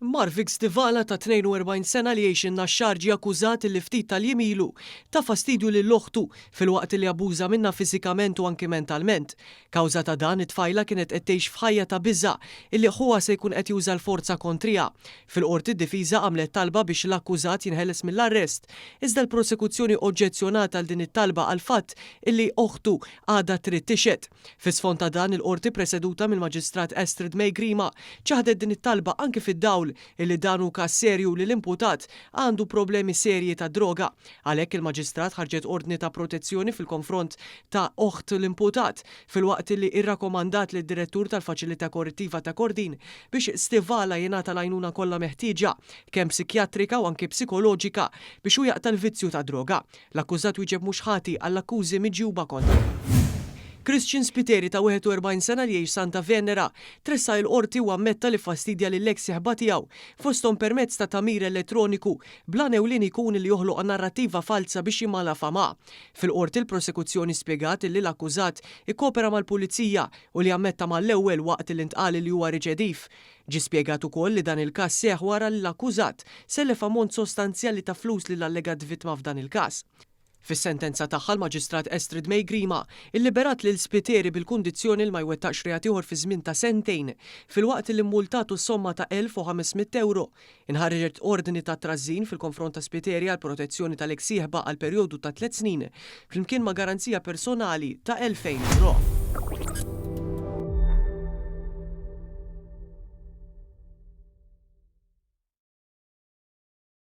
Marvic Stivala ta' 42 sena li jgħix in-Naxxar ġie akkużat li ftit tal-jiem ilu ta fastidju lil oħtu filwaqt li abbuża minnha fiżikament u anki mentalment. Kawża ta' dan, it-tfajla kienet qed tgħix f'ħajja ta' biża' illi ħuha se jkun qed juża l-forza kontriha. Fil-Qorti d-difiża għamlet talba biex l-akkużat jinħeles mill-arrest, iżda l-prosekuzzjoni oġġezzjonat għal din it-talba għall-fatt illi oħtu għadha trid tixhed. Fi sfond ta' dan, il-Qorti preseduta mill-Maġistrat Astrid May Grima ċaħdet din it-talba anki fid-dawl illi dan hu każ serju li l-imputat għandu problemi serji ta' droga. Għalhekk il-Maġistrat ħarġet ordni ta' protezzjoni fil-konfront ta' oħt l-imputat filwaqt illi irrakomandat lid-Direttur tal-Faċilità Korrettiva ta' Kordin biex Stivala jingħata l-għajnuna kollha meħtieġa, kemm psikjatrika u anki psikoloġika, biex hu jaqta' l-vizzju tad-droga. L-akkużat wieġeb mhux ħati għall-akkużi miġjuba kontrih. Christian Spiteri ta' 41 sena li jgħix Santa Venera tressaq il-Qorti u ammetta li ffastidja lill-eks sieħba tiegħu, fosthom permezz ta' tagħmir elettroniku, bl-għan ewlieni jkun li joħloq narrattiva falza biex jimmalafama. Fil-Qorti l-prosekuzzjoni spjegat li l-akkużat ikkopera mal-Pulizija u li ammetta mal-ewwel waqt li ntqal li huwa riċediv. Ġie spjegat ukoll li dan il-każ seħħ wara li l-akkużat sellef ammont sostanzjali ta' flus lill-allegat vittma f'dan il-każ. Fis-sentenza tagħha l-Maġistrat Astrid May Grima illiberat lil Spiteri bil-kundizzjoni li ma jwettaqx reat ieħor fi żmien ta' sentejn filwaqt li mmultatu somma ta' 1,500 ewro. Inħarġet ordni ta' trażżin fil-konfront ta' Spiteri għall-protezzjoni tal-eks sieħba għal perjodu ta' tlett snin flimkien ma' garanzija personali ta' 2,000 ewro.